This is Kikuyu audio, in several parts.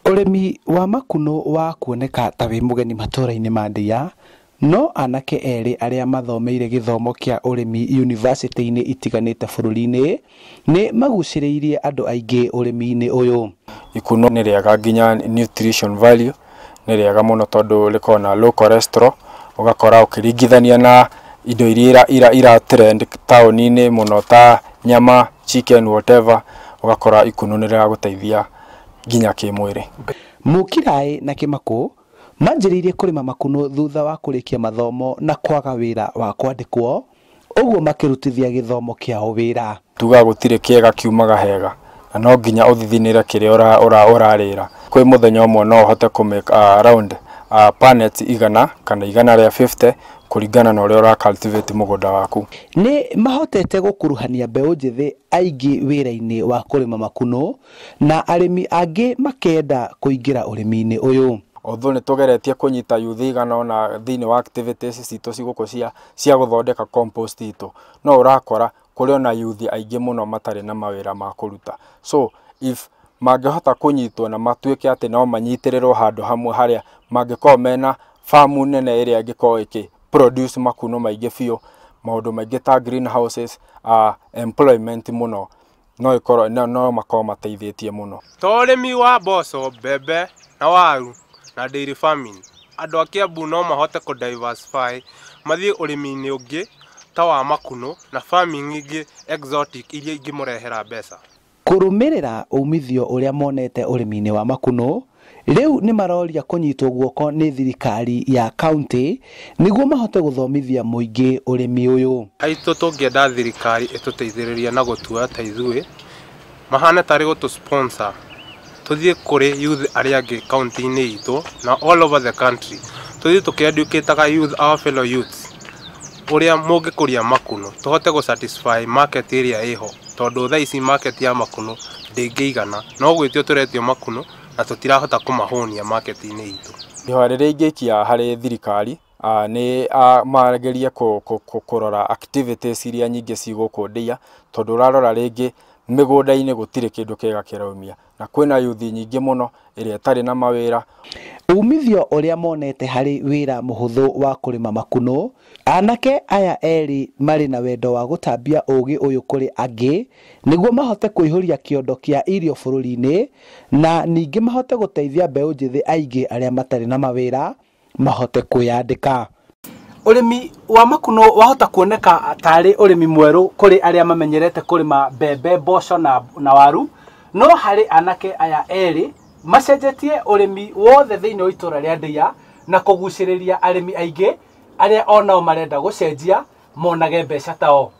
Ũrĩmi wa makunũ wa kuoneka ta wĩ mũgeni matũra-inĩ ma Ndia, no anake erĩ arĩa mathomeire gĩthomo kĩa ũrĩmi yunivasĩtĩ-inĩ itiganĩte bũrũri-inĩ nĩ magucĩrĩirie andũ aingĩ ũrĩmi-inĩ ũyũ. Ikuno nĩ rĩega nginya nutrition value nĩ rĩega mũno tondũ rĩkoragwo na low cholesterol, ũgakora ũkĩringithania na indo iria ira trend taũni-inĩ mũno ta nyama, chicken, whatever, ũgakora ikuno nĩ rĩragũteithia nginya kĩmwĩrĩ. Mũkiraĩ na Kĩmakũ manjĩrĩirie kũrĩma makunũ thutha wa kũrĩkia mathomo na kwaga wĩra wa kwandĩkwo, ũguo makĩrutithia gĩthomo kĩao wĩra. Tugaga gũtirĩ kĩega kiumaga hega na no nginya ũthithinĩre kĩrĩa ũrarĩra. Kwĩ mũthenya ũmwe no ũhote kũ make around punnet 100 kana 150 kũringana na ũrĩa ũra cultivate mũgũnda waku. Nĩ mahotete gũkuruhania mbeũ njĩthĩ aingĩ wĩra-inĩ wa kũrĩma makunũ na arĩmi angĩ makenda kũingĩra ũrĩmi-inĩ ũyũ. Although nĩ tũgeretie kũnyita youth igana ũna thĩinĩ wa activities citũ cigũkũ cia gũthondeka compost itũ, no ũrakora kũrĩ ona youth aingĩ mũno matarĩ na mawĩra ma kũruta. So if mangĩhota kũnyitwo na matuĩke atĩ no manyitĩrĩrwo handũ hamwe harĩa mangĩkorwo mena farm nene ĩrĩa ĩngĩkorwo ĩkĩ produce makunũ maingĩ biũ, maũndũ maingĩ ta greenhouses, employment mũno no ĩkorwo no makorwo mateithĩtie mũno. To ũrĩmi wa mboco, mbembe na waru na dairy farming, andũ a Kiambu no mahote kũ diversify mathiĩ ũrĩmi-inĩ ũngĩ ta wa makunũ na farming ingĩ exotic iria ingĩmũrehera mbeca. Kũrũmĩrĩra umithio ũrĩa monete ũrĩmi-inĩ wa makunũ, rĩu nĩ maroria kũnyitwo guoko nĩ thirikari ya kaunti nĩguo mahote gũthomithia mũingĩ ũrĩmi ũyũ. Aitũ tũngĩenda thirikari ĩtũteithĩrĩrie na gũtua ta ithuĩ mahane tarĩ gũtũ sponsor tũthiĩ kũrĩ youth arĩa angĩ kaunti-inĩ itũ na all over the country, tũthiĩ tũkĩeducataga youth, our fellow youths, ũrĩa mũngĩkũria makunũ tũhote gũ satisfy market ĩrĩa ĩho, tondũ thaa ici market ya makunũ ndĩngĩigana, no gwĩtio tũretio makunũ na tũtirahota kũmahũnia market-inĩ itũ. Ihoya rĩrĩa ingĩikia harĩ thirikari nĩ magerie kũrora activities iria nyingĩ ci gũkũ Ndia, tondũ ũrarora rĩngĩ mĩgũnda-inĩ gũtirĩ kĩndũ kĩega kĩraumia na kwĩna youth nyingĩ mũno ĩrĩa ĩtarĩ na mawĩra. Umithio ũrĩa monete harĩ wĩra mũhũthũ wa kũrĩma makunũ, anake aya erĩ marĩ na wendo wa gũtambia ũgĩ ũyũ kũrĩ angĩ nĩguo mahote kũihũria kĩondo kĩa irio bũrũri-inĩ na ningĩ mahote gũteithia mbeũ njĩthĩ aingĩ arĩa matarĩ na mawĩra mahote kwĩyandĩka. Ũrĩmi wa makunũ wahota kuoneka tarĩ ũrĩmi mwerũ kũrĩ arĩa mamenyerete kũrĩma mbembe, mboco na waru, no harĩ anake aya erĩ macenjetie ũrĩmi wothe thĩinĩ wa itũra rĩa Ndia na kũgucĩrĩria arĩmi aingĩ arĩa onao marenda gũcenjia monage mbeca tao.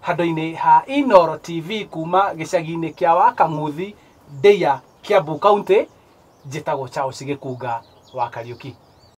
Handũ-inĩ ha Inooro TV kuma gĩcagi-inĩ kĩa Wakang'uthi, Ndia, Kiambu County, njĩtagwo Charles Gĩkunga wa Kariũki.